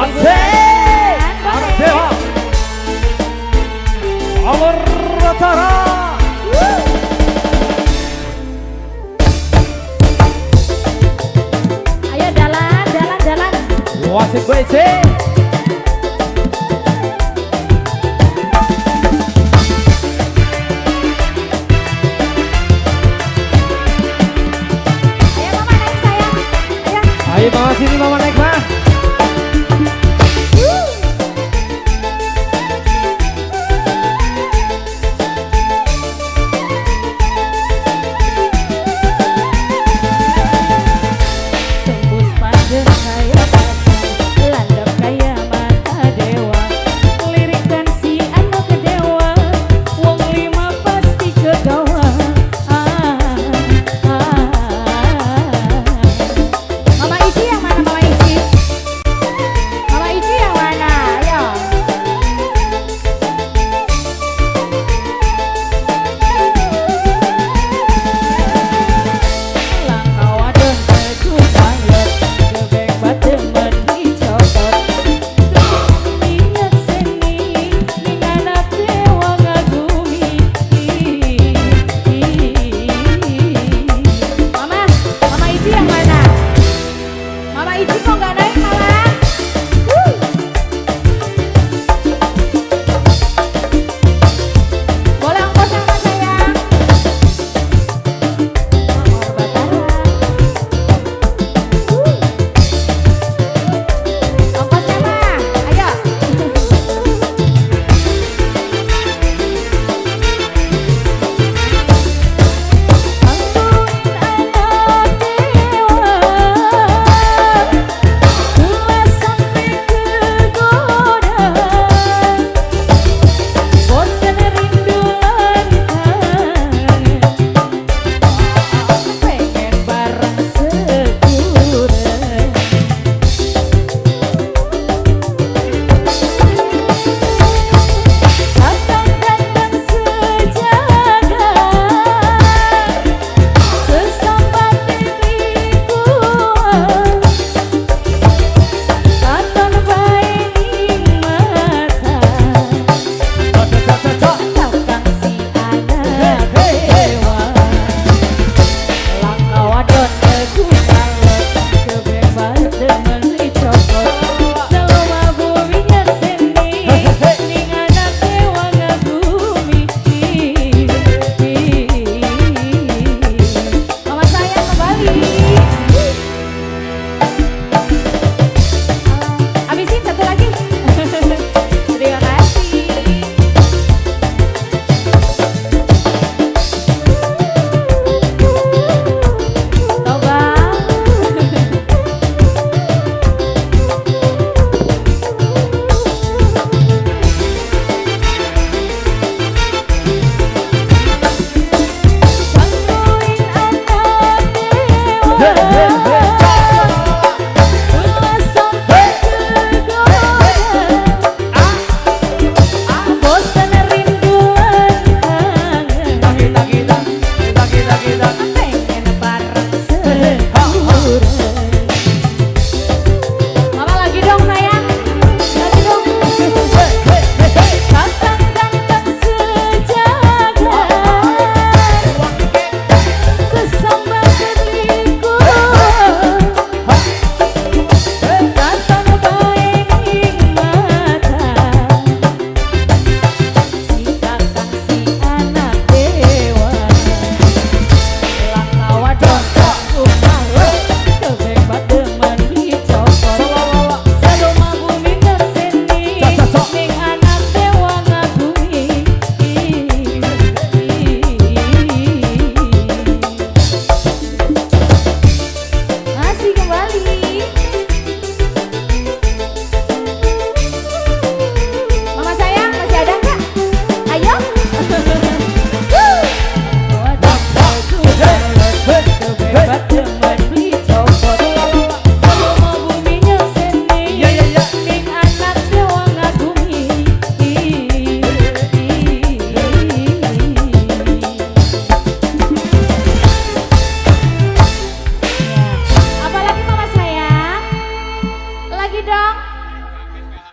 Asik. Ardewa. Alur acara. Ayo jalan, jalan, jalan. Wasik BC. Ayo mama naik sayang. Ayo. Ayo mama sini, mama naik mah. Tembus pandang kaya pasang, landap kaya mata dewa. Lirikan si anak dewa, wong lima pasti kegawa. Ah, ah. Mama Ici yang mana, Mama Ici? Mama Ici yang mana? Ayo. Langkah wadon teguh pilot, gebek batu dicopot. Minyak seni, ning anak dewa ngagumi. Mama, Mama Ici yang mana? Mama Ici kok nggak naik malah? Boleh ongkos sama sayang? Mama Batara. Ongkosnya mah, ayo. Bantuin anak dewa, kula sampai kegoda, bosan rindu lan kangen, pengen bareng segura. Kakang ganteng sejagat, sesambate kuat, katon bae ning mata, kakang si anak dewa. Langkah wadon teguh alot, gebek demen dicopot. Selama buminya seni, ning anak dewa ngagumi. Mama sayang kembali. Habisin satu lagi. Terima kasih. Toba. Bantuin anak dewa, kula sampai kegoda, bosan rindu lan kangen, pengen bareng segura. Mama lagi dong sayang, lagi dong. Kakang ganteng sejagat, sesambate kuat, katon bae ning mata, si kakang si anak dewa. Langkah wadon teguh alot, gebek demen dicopot. Seluma bumi ngerseni, ning anak dewa ngagumi. Masih kembali. Mama sayang masih ada nggak? Ayo. Wadon teguh alot, gebek demen dicopot. Seluma bumi nyekseni, ning anak dewa ngagumi. Ya. Apalagi mama sayang? Lagi dong.